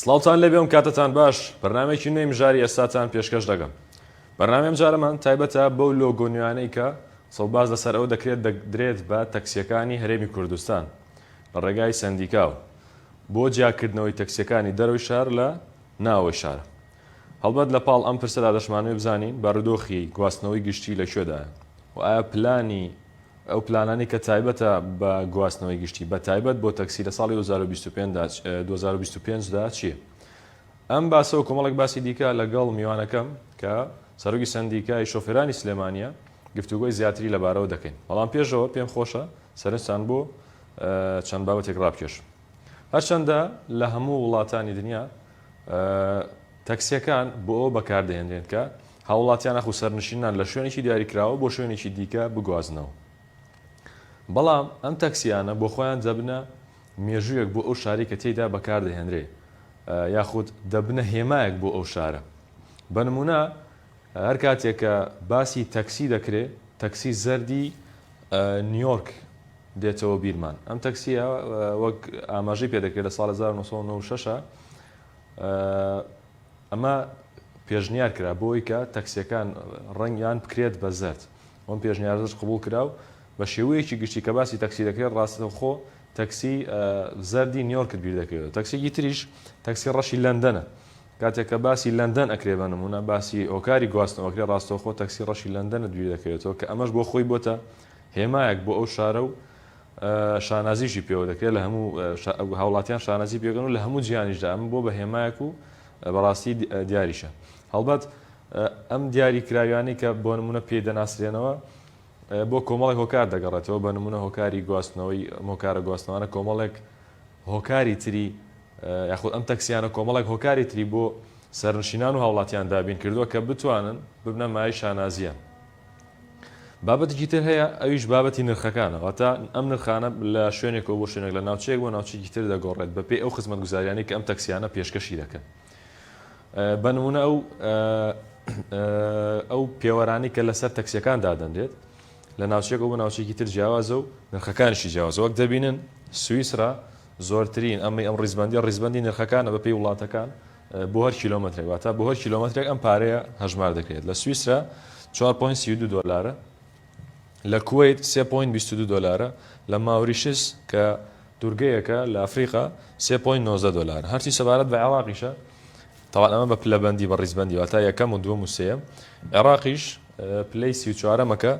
سڵاوتان لێبێ ئەم کاتەتان باش بەرنامەیەکی نوێی مژاری ئێستاتان پێشکەش دەکەم بەرنامەی ئەمجارەمان تایبەتە بەو لۆگۆ نوێیانەی کە قسە و باس لەسەر ئەوە دەکرێت دەدرێت بە تەکسیەکانی هەرێمی کوردستان لە ڕێگای سەندیکاوە بۆ جیاکردنەوەی تەکسیەکانی دەرەوەی شار لە ناوەوەی شار هەڵبەت لە پاڵ ئەم پرسەدا دەشمانەوێت بزانین بارودۆخی گواستنەوەی گشتی لە کوێدایە و ئایا پلانی ئەو پلانانەی کە تایبەتە بە گواستنەوەی گشتی بە تایبەت بۆ تەکسی لە ساڵی 2025 دا چییە؟ ئەم باسە و کۆمەڵێک باسی دیکە لەگەڵ میوانەکەم کە سەرۆکی سەندیکای شۆفێرانی سلێمانییە گفتوگۆی زیاتری لەبارەوە دەکەین. بەڵام پێشەوە پێم خۆشە سەرنجتان بۆ چەند بابەتێک ڕابکێشم. هەرچەندە لە هەموو وڵاتانی دنیا تەکسیەکان بۆ ئەوە بەکاردەهێنرێن کە هاوڵاتیان ئاخو سەرنشینان لە شوێنێکی دیاریکراوە بۆ شوێنێکی دیکە بگوازنەوە. بەڵام ئەم تەکسیانە بۆ خۆیان دەبنە مێژوویەک بۆ ئەو شارەی کە تێیدا بەکاردەهێنرێ یاخود دەبنە هێمایەک بۆ ئەو شارە. بە نموونە هەر کاتێک کە باسی تەکسی دەکرێ تەکسی زەردی نیۆرک دێتەوە بیرمان. ئەم تەکسیە وەک ئاماژەی پێدەکرێت لە ساڵ 1996 ئەمە پێشنیار کرا بۆی کە تەکسیەکان ڕەنگیان بکرێت بە زەرد ئەم پێشنیارەش قبوڵ کرا و بە شێوەیەکی گشتی کە باسی تەکسی دەکرێت ڕاستەوخۆ تەکسی زەردی نیۆرکت بیر دەکەوێت تەکسێکی تریش تەکسی ڕەشی لەندەنە کاتێک کە باسی لەندەن ئەکرێ بە نمونە باسی هۆکاری گواستنەوە ئەکرێ ڕاستەوخۆ تەکسی ڕەشی لەندەنت بیر دەکەوێتەوە کە ئەمەش بۆ خۆی بۆتە هێمایەک بۆ ئەو شارە و شانازیشی پێوە دەکرێت لە هەموو هاوڵاتیان شانازی پێکەن و لە هەموو جیهانیشدا ئەمە بۆ بە هێمایەک و بەڕاستی دیاریشە هەڵبەت ئەم دیاری کراویانەی کە بۆ نمونە پێی دەناسرێنەوە بۆ کۆمەڵێک هۆکار دەگەڕێتەوە بە نمونە هۆکاری گواستنەوەی هۆکارە گواستنەوانە کۆمەڵێک هۆکاری تری یاخود ئەم تەکسیانە کۆمەڵێک هۆکاری تری بۆ سەرنشینان و هاوڵاتیان دابین کردووە کە بتوانن ببنە مای شانازیان. بابەتێکی تر هەیە ئەویش بابەتی نرخەکانە واتە ئەم نرخانە لە شوێنێکەوە بۆ شوێنێک لە ناوچەیەک بۆ ناوچێکی تر دەگۆڕێت بەپێی ئەو خزمەتگوزاریانەی کە ئەم تەکسیانە پێشکەشی دەکەن بە نمونە ئەو ئەو پێوەرانی کە لەسەر تەکسیەکان دادەنرێت لە ناوچێکەوە بۆ ناوچێکی تر جیاوازە و نرخەکانیشی جیاوازە وەک دەبینن سویسرا زۆرترین ئەمەی ئەم ڕیزبندی ڕیزبندی نرخەکانە بەپێی وڵاتەکان بۆ هەر کیلۆمەترێک واتە بۆ هەر کیلۆمەترێک ئەم پارەیە هەژمار دەکرێت لە سویسرا 4.32 دۆلارە لە کوەیت 3.22 دۆلارە لە ماوریشس کە دوورگەیەکە لە ئەفریقا 3.19 دۆلار هەرچی سەبارەت بە عێراقیشە تاوان ئەمە بە پلەبەندی بە ڕیزبەندی واتە یەکەم و دووەم و سێیەم عێراقیش پلەی 34ەمەکە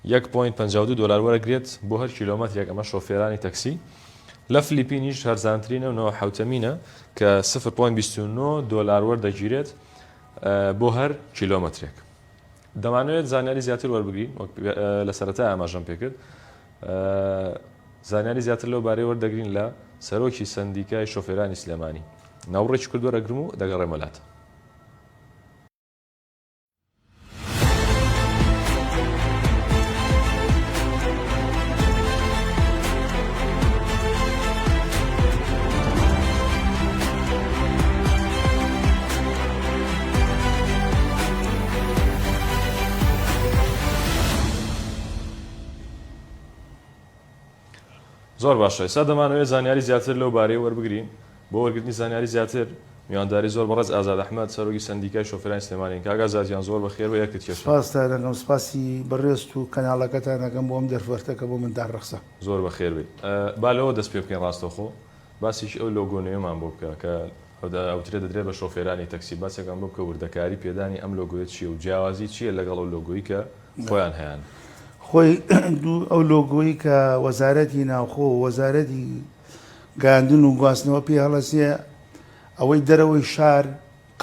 1.52 دۆلار وەرەگرێت بۆ هەر کیلۆمەترێک ئەمە شۆفێرانی تەکسی لە فلیپینیش هەرزانترینە و حوتەمینە کە 0.29 دۆلار وەردەگیرێت بۆ هەر کیلۆمەترێک. دەمانەوێت زانیاری زیاتر وەربگرین وەک لە سەرەتا ئاماژەم پێکرد زانیاری زیاتر لەو بارەی وەردەگرین لە سەرۆکی سەندیکای شۆفێرانی سلێمانی ناوڕێکی کرد وەرەگرم و دەگەڕێمە لات. زۆر باشە ئێستا دەمانەوێت زانیاری زیاتر لەو بارەیە وەربگرین بۆ وەرگرتنی زانیاری زیاتر میوانداری زۆر بەڕێز ئازاد ئەحمەد سەرۆکی سەندیکای شۆفێرانی سلێمانین کاک ئازاد گیان زۆر بەخێر بێی ئەرکت کێشا. سپاستان ئەکەم سپاسی بەڕێزت و کەناڵەکەتان ئەکەم بۆ ئەم دەرفەتە کە بۆ منتان ڕەخسا. زۆر بەخێر بێی. با لەوە دەست پێ بکەین ڕاستەوخۆ باسێکی ئەو لۆگۆ نوێمان بۆ بکە کە ئەوترێ دەدرێت بە شۆفێرانی تەکسی باسێکمان بۆ بکە وردەکاری پێدانی ئەم لۆگۆیە چییە و جیاوازی چییە لەگەڵ ئەو لۆگۆی کە خۆیان هەیانە؟ خۆی ئەو لۆگۆی کە وەزارەتی ناوخۆ و وەزارەتی گەیاندن و گواستنەوە پێی هەڵەسێ ئەوەی دەرەوەی شار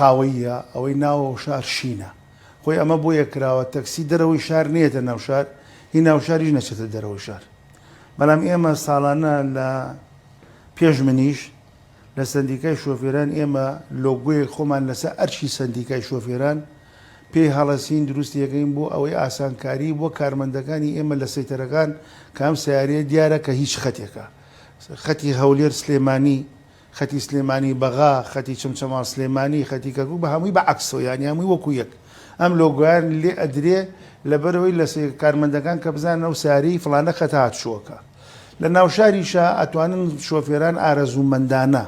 قاوەییە ئەوەی ناوەوە شار شینە خۆی ئەمە بۆیە کراوە تەکسی دەرەوەی شار نێتە ناو شار هی ناوشاریش نەچێتە دەرەوەی شار بەڵام ئێمە ساڵانە لە پێش منیش لە سەندیکای شۆفێران ئێمە لۆگۆیەک خۆمان لەسەر ئەرکی سەندیکای شۆفێران پێی هەڵەسین دروستی ئەکەین بۆ ئەوەی ئاسانکاری بۆ کارمەندەکانی ئێمە لە سەیتەرەکان کە ئەم سەیارەیە دیارە کە هیچ خەتێکە خەتی هەولێر سلێمانی خەتی سلێمانی بەغا خەتی چەمچەماڵ سلێمانی خەتی کەرکوک بە هەمووی بە عەکسەوە یانی هەمووی وەکو یەک ئەم لۆگۆیان لێ ئەدرێ لەبەرئەوەی لە کارمەندەکان کە بزانن ئەو سەیارەی فڵانە خەت هاتچووەکە لە ناوشاریشا ئەتوانن شۆفێران ئارەزوومەندانە.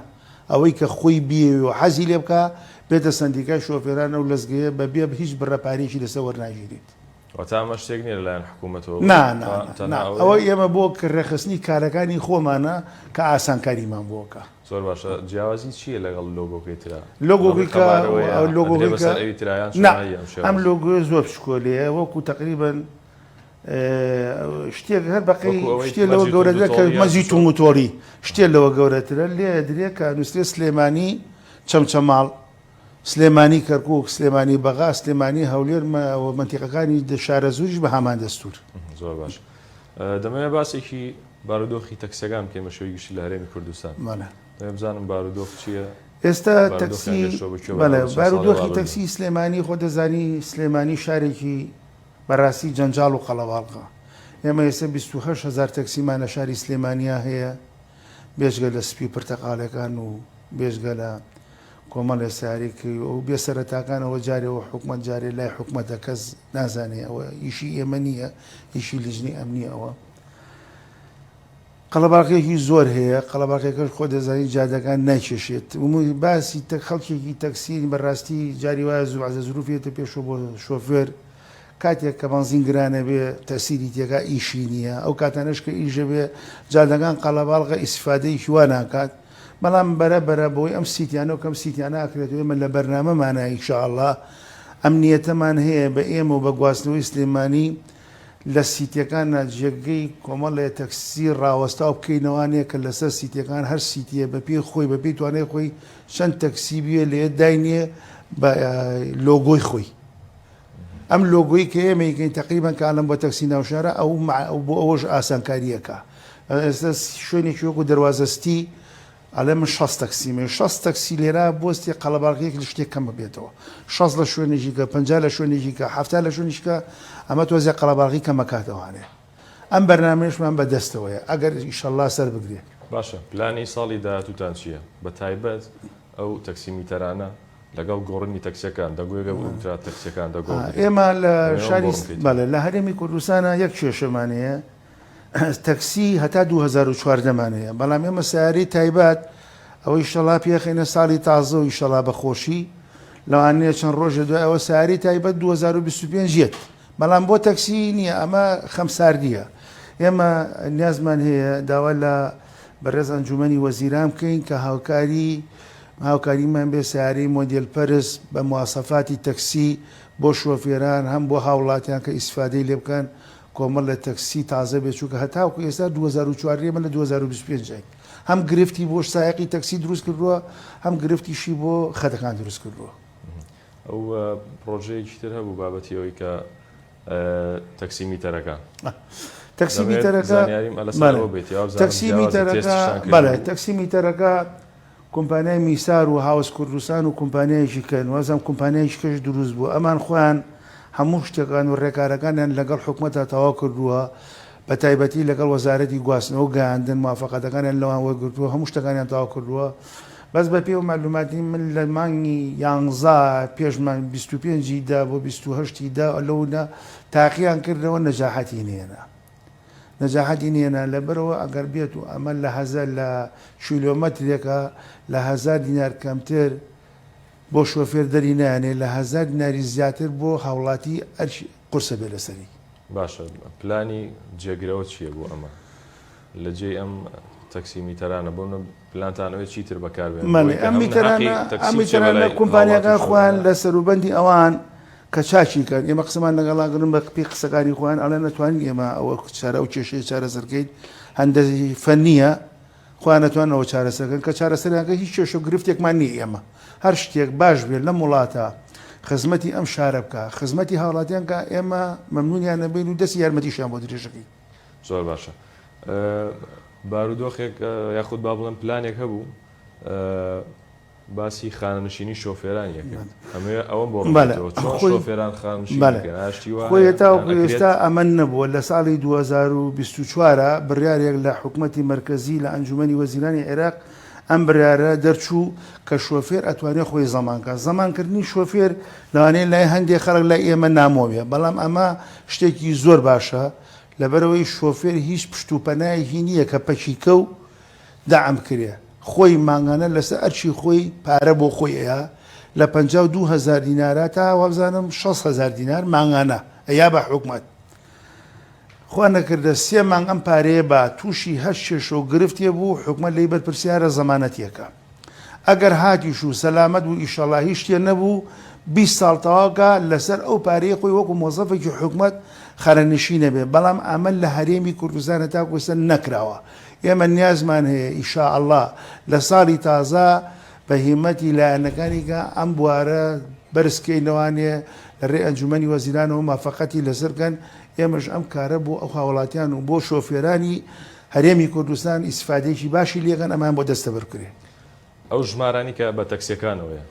ئەوەی کە خۆی بیەوێ و حەزی لێ بکا بێتە سەندیکای شۆفێران ئەو لەزگەیە بە بێ هیچ بڕە پارەیەکی لەسەر وەرناگیرێت. واتە ئەمە شتێک نییە لەلایەن حکوومەتەوە نا نا نا ئەوە ئێمە بۆ ڕێکخستنی کارەکانی خۆمانە کە ئاسانکاریمان بۆ کە. زۆر باشە جیاوازی چییە لەگەڵ لۆگۆکەی ترا؟ لۆگۆکەی کە لۆگۆکەی کە ئەوی ترا یان نا ئەم لۆگۆیە زۆر بچکۆلەیە وەکو تەقریبەن شتێک هەر بەقەی شتێ لەوە گەورەترە کە مەزی توموتۆری شتێ لەوە گەورەترە لێ درێ کە نووسرێ سلێمانی چەمچەماڵ سلێمانی کەرکوک سلێمانی بەغا سلێمانی هەولێر و مەنتیقەکانی شارەزووریش بە هەمان دەستوور. زۆر باش دەمەوێت باسێکی بارودۆخی تەکسیەکان بکەین بە شێوەی گشتی لە هەرێمی کوردستان. بەڵێ. دەمەوێت بزانم بارودۆخ چییە؟ ئێستا تەکسی بەڵێ بارودۆخی تەکسی سلێمانی خۆ دەزانی سلێمانی شارێکی بەڕاستی جەنجاڵ و قەڵەباڵغە. ئێمە ئێستا 28 هەزار تەکسیمان لە شاری سلێمانیا هەیە بێجگە لە سپی و پرتەقاڵەکان و بێجگە لە کۆمەڵێ سەیارەی کڕی و بێ سەرەتاکان ئەوە جارێ ئەوە حکومەت جارێ لای حکومەتە کەس نازانێ ئەوە ئیشی ئێمە نییە ئیشی لیژنەی ئەمنیە ئەوە قەڵەباڵغێکی زۆر هەیە قەڵەباڵغەکەش خۆ دەزانی جادەکان نایکێشێت باسی تەک خەڵکێکی تەکسین بەڕاستی جاری وایە زوعزە زروفێتە پێشەوە بۆ شۆفێر کاتێک کە بەنزین گرانە بێ تەسیری تێکا ئیشی نییە ئەو کاتانەش کە ئیشە بێ جادەکان قەڵەباڵغە ئیسفادەیەکی وا ناکات بەڵام بەرە بەرە بەوەی ئەم سیتیانە و کەم سیتیانە ئەکرێتەوە ئێمە لە بەرنامەمانە ان شاء اللە ئەم نیەتەمان هەیە بە ئێمە و بە گواستنەوەی سلێمانی لە سیتیەکانە جێگەی کۆمەڵێ تەکسی ڕاوەستاو بکەینەوانێ کە لەسەر سیتیەکان هەر سیتیە بە پێی خۆی بە پێی توانای خۆی چەند تەکسی بوێ لێ داینێ بە لۆگۆی خۆی ئەم لۆگۆی کە ئێمە یکەین تەقریبەن کە ئەڵێم بۆ تەکسی ناوشارە ئەو بۆ ئەوەش ئاسانکارییەکە ئێستا شوێنێکی وەکو دەروازە ستی ئەڵێ من 6 تەکسیم هەیە 6 تەکسی لێرە بۆستی قەڵەباڵغیەک لە شتێک کەم ببێتەوە 6 لە شوێنێکی کە 50 لە شوێنێکی کە 70 لە شوێنێکی کە ئەمە تۆزێ قەڵەباڵغی کەمەکاتەوانێ ئەم بەرنامەیەشمان بە دەستەوەیە ئەگەر ئیشەڵڵا سەر بگرێ. باشە پلانی ساڵی داهاتووتان چییە؟ بە تایبەت ئەو تەکسی میتەرانە لەگەڵ گۆڕینی تەکسیەکان دەنگۆیەک هەبوو وترا تەکسیەکان دەگۆڕدرێن. ئێمە لە شاری بەڵێ لە هەرێمی کوردستانا یەک کێشەمان هەیە تەکسی هەتا 2014 مان هەیە بەڵام ئێمە سەیارەی تایبەت ئەوەی شەڵا پێخینە ساڵی تازە و ئیشەڵا بەخۆشی لەوانەیە چەند ڕۆژێ دوای ئەوە سەیارەی تایبەت 2025 یەت بەڵام بۆ تەکسی نییە ئەمە خەمساردییە ئێمە نیازمان هەیە داوا لە بەڕێز ئەنجومەنی وەزیران بکەین کە هاوکاری هاوکاریمان بێ سەیارەی مۆدێل پەرس بە مواسەفاتی تەکسی بۆ شۆفێران هەم بۆ هاوڵاتیان کە ئیسفادەی لێ بکەن کۆمەڵ لە تەکسی تازە بێ چونکە هەتاوەکو ئێستا 2004 ئێمە لە 2025 این هەم گرفتی بۆ سایەقی تەکسی دروست کردووە هەم گرفتیشی بۆ خەتەکان دروست کردووە. ئەو پڕۆژەیەکی تر هەبوو بابەتی ئەوەی کە تەکسی میتەرەکان تەکسی میتەرەکە تەکسی میتەرەکە بەڵێ تەکسی میتەرەکە کۆمپانیای میسار و هاوس کوردستان و کۆمپانیایەکی کەن وازم کۆمپانیایش کەش دروست بوو ئەمان خۆیان هەموو شتەکان و ڕێکارەکانیان لەگەڵ حکومەتە تەواو کردووە بە تایبەتی لەگەڵ وەزارەتی گواستنەوە و گەیاندن موافەقەتەکانیان لەوان وەرگرتووە هەموو شتەکانیان تەواو کردووە بەس بە پێی مەعلوماتی من لە مانگی یانزە پێش مانگ 25 ی دە بۆ 28 ی دە لەونا تاقیان کردەوە نەجاحەتی نێنا نەجاحەتی نێنا لەبەرەوە ئەگەر بێت و ئەمە لە هەزار لە کیلۆمەترێکە لە هەزار دینار کەمتر بۆ شۆفێر دەری نایەنێ لە هەزار دیناری زیاتر بۆ هاوڵاتی ئەرکی قورسە بێ لەسەری. باشە پلانی جێگرەوە چیە بۆ ئەمە لە جێی ئەم تەکسی میتەرانە بۆ منە پلانتان ئەوێ چیتر بەکار بێنن بۆ ئەوەی کە ئەم میتەرانە ئەم میتەرانە کۆمپانیاکان خۆیان لە سەروبەندی ئەوان کە چاکی کەن ئێمە قسەمان لەگەڵا کردن بە پێی قسەکانی خۆیان ئەڵێن ئەتوانین ئێمە ئەوە چارە ئەو کێشەیە چارەسەر کەین هەندەسی فەنیە خۆیان ئەتوانن ئەوە چارەسەر کەن کە چارەسەریان کرد هیچ کێشە و گرفتێکمان نییە ئێمە هەر شتێک باش بێت لەم وڵاتە خزمەتی ئەم شارە بکا خزمەتی هاوڵاتیان کا ئێمە مەمنونیان ئەبین و دەستی یارمەتیشیان بۆ درێژەکەین. زۆر باشە بارودۆخێک یاخود با بڵێم پلانێک هەبوو باسی خانەنشینی شۆفێرانی ئەکرد ئەمەوێ ئەوەم بۆ ڕوون بەلێ بکەیتەوە چۆن خۆی شۆفێران خانەنشین بەلێ دەکرێن ئایا شتی وا خۆی هەیە یان هەتاوەکو ئەکرێت؟ ئێستا ئەمە نەبووە لە ساڵی 2024 بڕیارێک لە حکومەتی مەرکەزی لە ئەنجومەنی وەزیرانی عێراق ئەم بڕیارە دەرچوو کە شۆفێر ئەتوانێ خۆی زەمان کا زەمان کردنی شۆفێر لەوانەیە لای هەندێک خەڵک لای ئێمە نامۆ بێ بەڵام ئەمە شتێکی زۆر باشە لەبەرئەوەی شۆفێر هیچ پشت و پەنایەکی نییە کە پەکی کەو دەعم بکرێ. خۆی مانگانە لەسەر ئەرکی خۆی پارە بۆ خۆی ئەیا لە 52 هەزار دینارە تا وابزانم 6 هەزار دینار مانگانە ئەیا بە حکومەت. خوا نەکردە سێ مانگ ئەم پارەیە با تووشی هەر کێشە و گرفتێ بوو حکومەت لێی بەرپرسیارە زەمانەتیەکە ئەگەر هاتیش و سەلامەت بوو ئیشەڵا هیچ شتێ نەبوو 20 ساڵ تەواو کا لەسەر ئەو پارەیە خۆی وەکو مۆزەفێکی حکومەت خانەنشین ئەبێ بەڵام ئەمە لە هەرێمی کوردستان هەتاکو ئێستا نەکراوە ئێمە نیازمان هەیە ئیشاڵا لە ساڵی تازە بە هیمەتی لایەنەکانی کە ئەم بوارە بەرز کەینەوانێ لە رێی ئەنجومەنی وەزیرانەوە مافەقەتی لەسەر بکەن، ئێمەش ئەم کارە بۆ ئەو هاوڵاتیان و بۆ شۆفێرانی هەرێمی کوردستان ئیستفادەیەکی باشی لێکەن ئەمەیان بۆ دەستەبەر بکرێ. ئەو ژمارانەی کە بە تەکسیەکانەوەیە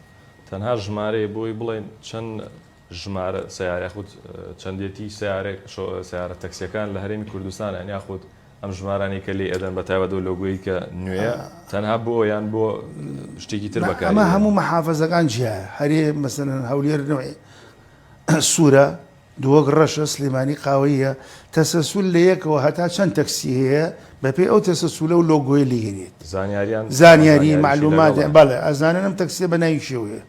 تەنها ژمارەیە بۆی بڵێن چەند ژمارە سەیارە یاخود چەندێتی سەیارە سەیارە تەکسیەکان لە هەرێمی کوردستان یان یاخود ئەم ژمارانەی کە لێی ئەدەن بە تایبەت ئەو لۆگۆی کە نوێیە تەنها بۆ یان بۆ شتێکی تر بەکاری ئەمە هەموو محافەزەکان جیایە هەرێ مەسەلەن هەولێر نوعی سوورە دهۆک ڕەشە سلێمانی قاوەییە تەسەسول لە یەکەوە هەتا چەند تەکسی هەیە بەپێی ئەو تەسەسولە و لۆگۆی لێ زانیاریان زانیاری معلومات بەڵێ ئەزانن ئەم تەکسیە بە ناوی کێوەیە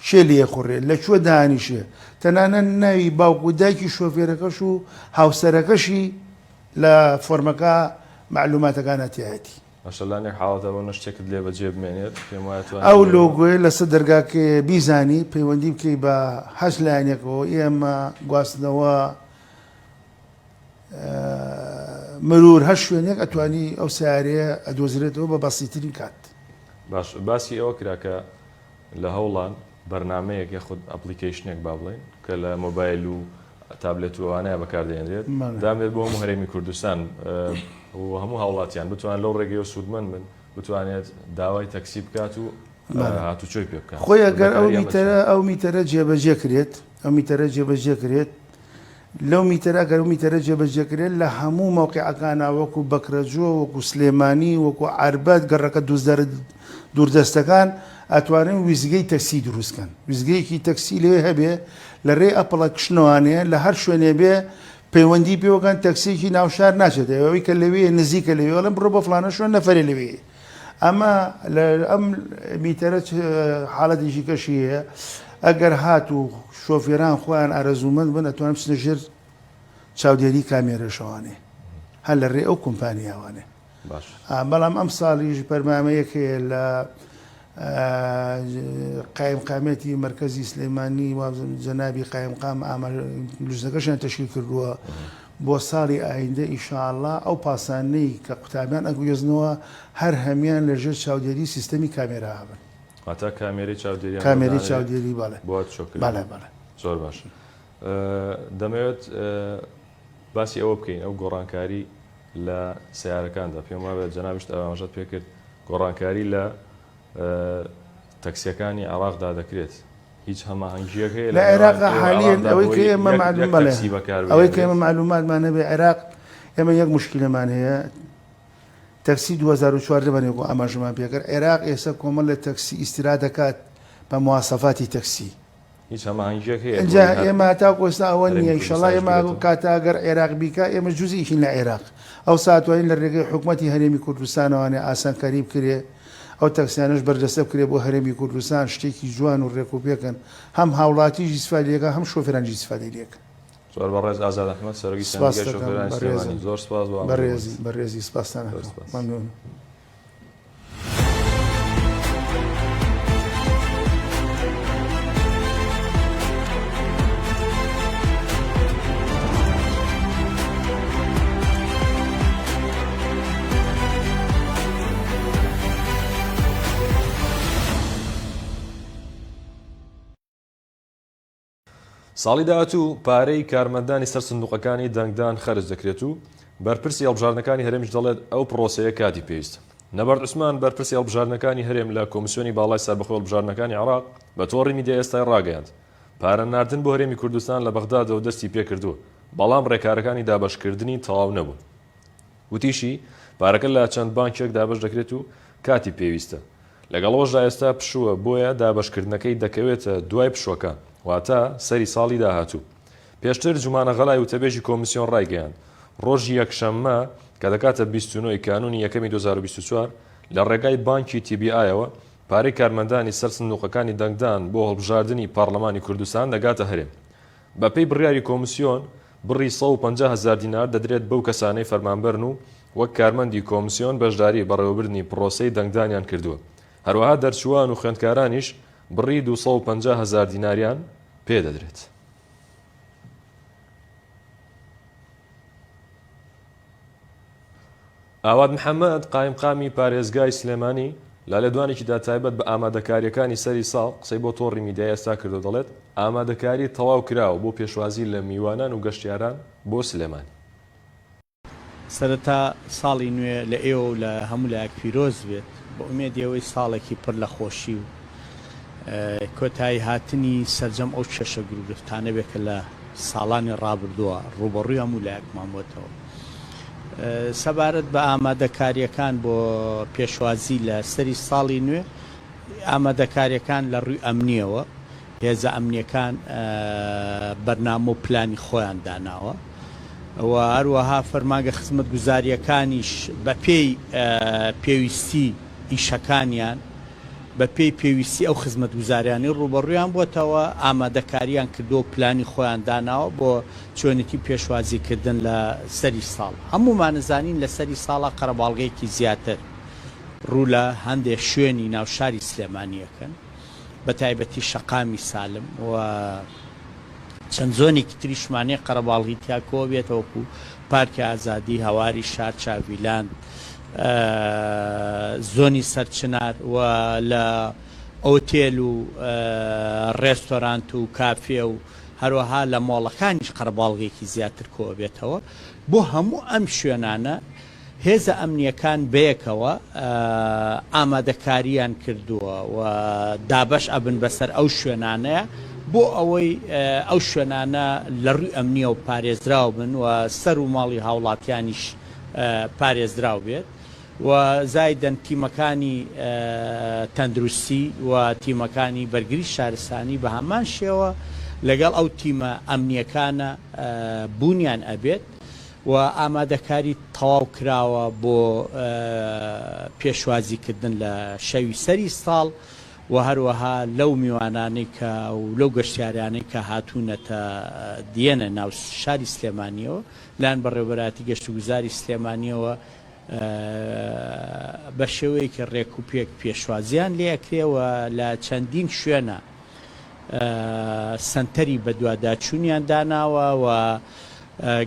کێ لێ خوڕێ لە کوێ دانیشێ تەنانەت ناوی باوک و دایکی شۆفێرەکەش و هاوسەرەکەشی لە فۆرمەکە مەعلوماتەکانا تیایەتی. باشە لانێک حاڵەتە بۆ نە شتێکت لێ بەجێ بمێنێت پێم وایە توانی ئەو لۆگۆیە لەسەر دەرگاکەیە بیزانی پەیوەندی بکەی بە هەچ لایەنێکەوە ئێمە گواستنەوە مرور هەر شوێنێک ئەتوانی ئەو سیارەیە ئەدۆزرێتەوە بە بەسیترین کات. باش باسی ئەوە کرا کە لە هەوڵان بەرنامەیەک یاخود application ێک با بڵێین کە لە مۆبایل و تابلێت و ئەوانەیە بەکاردێنرێت دامێت بۆ هەموو هەرێمی کوردستان و هەموو هاوڵاتیان بتوان لەو ڕێگەیەوە سوودمەند بن بتوانێت داوای تەکسی بکات و هاتوچۆی پێ بکات. خۆی ئەگەر ئەو میتەرە ئەو میتەرە جێبەجێ کرێت ئەو میتەرە جێبەجێ کرێت لەو میتەرە ئەگەر ئەو میتەرە جێبەجێ کرێت لە هەموو مەوقیعەکانا وەکو بەکرەجۆ وەکو سلێمانی وەکو عەربەت گەڕەکە دووردەستەکان ئەتوانن ویستگەی تەکسی دروست کەن ویستگەیەکی تەکسی لەوێ هەبێ لە رێی application ەوانێ لە هەر شوێنێ بێ پەیوەندی پێوەکەن تەکسیەکی ناوشار ناچێتە ئەوەی کە لەوێ نزیکە لەوێ ئەڵێن بڕۆ بۆ فلانە شوێن نەفەرێ لەوێ ئەمە لە ئەم میتەرە حاڵەتێکی کەشی هەیە ئەگەر هات و شۆفێران خۆیان ئارەزوومەند بن ئەتوانن بچنە ژێر چاودێری کامێرە شەوانێ هەر لە ڕێ ئەو کۆمپانیاوانێ باش بەڵام ئەم ساڵیش بەرنامەیەک هەیە لە قایمقامیەتی مەرکەزی سلێمانی وابزانم جەنابی قایمقام ئاماژە لجنەکەشیان تەشکیل کردووە بۆ ساڵی ئایندە ئیشاڵڵا ئەو پاسانەی کە قوتابیان ئەگوێزنەوە هەر هەمیان لە ژێر چاودێری سیستەمی کامێرا هەبن. واتا کامێرەی چاودێریان بۆ کامێرەی دانرێت چاودێری بەڵێ بۆ هاتوچۆکردن. بەڵێ بەڵێ. زۆر باشە دەمەوێت باسی ئەوە بکەین ئەو گۆڕانکاری لە سەیارەکاندا پێم وابێت جەنابیشت ئاماژەت پێکرد گۆڕانکاری لە تەکسیەکانی عێراقدا دەکرێت هیچ هەماهەنگیەک هەیە لە عێراق حالیەن ئەوەی کە ئێمە معلوم بەڵێ ئەوەی کە ئێمە معلوماتمان هەبێ عێراق ئێمە یەک مشکلەمان هەیە تەکسی 2014 بەنێکۆ ئاماژەمان پێکرد عێراق ئێستا کۆمەڵ لە تەکسی ئیستیراد دەکات بە مواسەفاتی تەکسی هیچ هەماهەنگیەک هەیە ئینجا ئێمە تاکو ئێستا ئەوە نییە ئیشەڵا ئێمە کاتە ئەگەر عێراق بیکا ئێمە جوزئێکین لە عێراق ئەوسا ئەتوانین لە رێگەی حکومەتی هەرێمی کوردستانەوانێ ئاسانکاری بکرێ ئەو تەکسیانەش بەرجەستە بکرێ بۆ هەرێمی کوردستان شتێکی جوان و رێک و پێکن هەم هاوڵاتیش ئیسفادەی لێکا هەم شۆفێرانیش ئیسفادەی لێکەن. زۆر بەڕێز ئازاد ئەحمەد سەرۆکی سپاست سەندیکای دەکەم شۆفێرانی بەڕێزم سلێمانی زۆر سپاس بۆ ئامادەبوونت. بەڕێزی بەڕێزی سپاستان زۆر ئەکەم سپاس. مەمنونم. ساڵی داهاتوو پارەی کارمەندانی سەر سندوقەکانی دەنگدان خەرج دەکرێت و بەرپرسی هەڵبژاردنەکانی هەرێمیش دەڵێت ئەو پرۆسەیە کاتی پێویستە. نەبەرد عوسمان بەرپرسی هەڵبژاردنەکانی هەرێم لە کۆمیسیۆنی باڵای سەربەخۆی هەڵبژاردنەکانی عێراق بە تۆڕی میدیای ئێستای ڕاگەیاند پارە ناردن بۆ هەرێمی کوردستان لە بەغدادەوە دەستی پێکردووە بەڵام ڕێکارەکانی دابەشکردنی تەواو نەبوون. وتیشی، پارەکە لە چەند بانکێک دابەش دەکرێت و کاتی پێویستە. لەگەڵ ئەوەشدا ئێستا پشووە، بۆیە دابەشکردنەکەی دەکەوێتە دوای پشووەکان، واتە سەری ساڵی داهاتوو. پێشتر جومانە غەلای وتەبێژی کۆمیسیۆن ڕایگەیاند، ڕۆژی یەکشەممە کە دەکاتە 29 ی کانوونی یەکەمی 2024، لە ڕێگای بانکی تی بی ئایەوە پارەی کارمەندانی سەر سندوقەکانی دەنگدان بۆ هەڵبژاردنی پارلەمانی کوردستان دەگاتە هەرێم. بەپێی بڕیاری کۆمسیۆن، بڕی 150 هەزار دینار دەدرێت بەو کەسانەی فەرمانبەرن و وەک کارمەندی کۆمسیۆن بەشداری بەڕێوەبردنی پڕۆسەی دەنگدانیان کردووە. هەروەها دەرچووان و خوێندکارانیش بڕی 250 هەزار دیناریان پێدەدرێت. ئاوات محەمەد، قایمقامی پارێزگای سلێمانی، لە لێدوانێکیدا تایبەت بە ئامادەکارییەکانی سەری ساڵ قسەی بۆ تۆڕی میدیای ئێستا کردو دەڵێت، ئامادەکاری تەواو کراوە بۆ پێشوازی لە میوانان و گەشتیاران بۆ سلێمانی. سەرەتا ساڵی نوێ لە ئێوە و لە هەموو لایەک پیرۆز بێت، بە ئومێدی ئەوەی ساڵێکی پڕ لە خۆشی و کۆتایی هاتنی سەرجەم ئەو کێشە گروگرفتانە بێت کە لە ساڵانی ڕابردووە ڕووبەڕووی هەموو لایەکمان بۆتەوە. سەبارەت بە ئامادەکارییەکان بۆ پێشوازی لە سەری ساڵی نوێ، ئامادەکارییەکان لە ڕووی ئەمنییەوە، هێزە ئەمنییەکان بەرنامە و پلانی خۆیان داناوە و هەروەها فەرمانگە خزمەتگوزارییەکانیش بەپێی پێویستی ئیشەکانیان، بەپێی پێویستی ئەو خزمەتگوزاریانەی ڕووبەڕوویان بۆتەوە، ئامادەکارییان کردووە و پلانی خۆیان داناوە بۆ چۆنێتی پێشوازیکردن لە سەری ساڵ. هەموومان ئەزانین لە سەری ساڵا قەرەباڵغێکی زیاتر ڕوو لە هەندێ شوێنی ناو شاری سلێمانی ئەکەن، بەتایبەتی شەقامی سالم و چەند زۆنێکی تریشمان هەیە قەرەباڵغی تیا کۆبێتەوە وەکو پارکی ئازادی، هەواری شار، چاڤیلاند، زۆنی سەرچنار و لە ئۆتێل و ڕێستۆرانت و کافێ و هەروەها لە مۆڵەکانیش قەرەباڵغێکی زیاتر کۆبێتەوە. بۆ هەموو ئەم شوێنانە هێزە ئەمنییەکان بەیەکەوە ئامادەکارییان کردووە و دابەش ئەبن بەسەر ئەو شوێنانەیا بۆ ئەوەی ئەو شوێنانە لە ڕووی ئەمنییەوە پارێزراو بن و سەر و ماڵی هاوڵاتیانیش پارێزراو بێت و زایدەن تیمەکانی تەندروستی و تیمەکانی بەرگری شارستانی بە هەمان شێوە لەگەڵ ئەو تیمە ئەمنییەکانە بوونیان ئەبێت. و ئامادەکاری تەواو کراوە بۆ پێشوازی کردن لە شەوی سەری ساڵ و هەروەها لەو میوانانەی کە و لەو گەشتیارانەی کە هاتوونەتە دیەنە ناو شاری سلێمانیەوە لایەن بەڕێوەبەرایەتی گەشتوگوزاری سلێمانیەوە بە شێوەیەکی ڕێک و پێک پێشوازیان لێ ئەکرێ و لە چەندین شوێنە سەنتەری بەدواداچوونیان داناوە و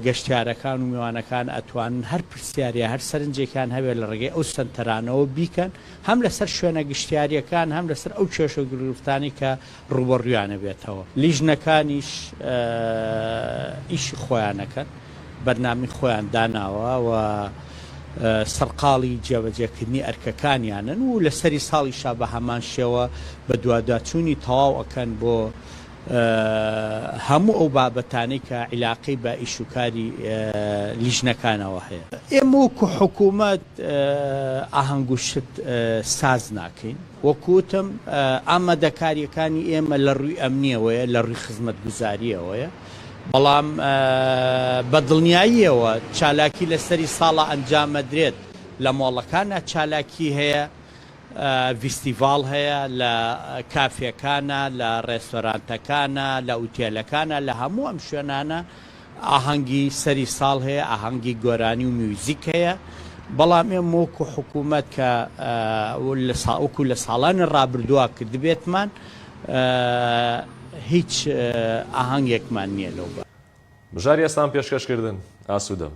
گەشتیارەکان و میوانەکان ئەتوانن هەر پرسیار یا هەر سەرنجێکیان هەبێت لە ڕێگەی ئەو سەنتەرانەوە بیکەن هەم لەسەر شوێنە گشتیارییەکان هەم لەسەر ئەو کێشە و گرفتانەی کە ڕووبەڕوویان ئەبێتەوە. لیژنەکانیش ئیشی خۆیان ئەکەن، بەرنامەی خۆیان داناوە و سەرقاڵی جێبەجێکردنی ئەرکەکانیانن و لە سەری ساڵیشا بە هەمان شێوە بەدواداچوونی تەواو ئەکەن بۆ هەموو ئەو بابەتانەی کە عیلاقەی بە ئیشوکاری لیژنەکانەوە هەیە. ئێمە وەکو حکوومەت ئاهەنگ و شت ساز ناکەین. وەکو وتم ئامادەکارییەکانی ئێمە لە ڕووی ئەمنییەوەیە، لە ڕووی خزمەتگوزارییەوەیە، بەڵام بە دڵنیاییەوە چالاکی لە سەری ساڵا ئەنجامەدرێت، لە مۆڵەکانا چالاکی هەیە، ڤیستیڤاڵ هەیە، لە کافێکانا، لە ڕێستۆرانتەکانا، لە ئوتێلەکانا، لە هەموو ئەم شوێنانە ئاهەنگی سەری ساڵ هەیە، ئاهەنگی گۆرانی و میوزیک هەیە، بەڵام ئێمە وەکو حکوومەت کە وەکو لە ساڵانی ڕابردووە کردبێتمان هیچ ئاهەنگێکمان نییە لەو بارەوە. مژاری ئێستام پێشکەش کردن. ئاسوودەم.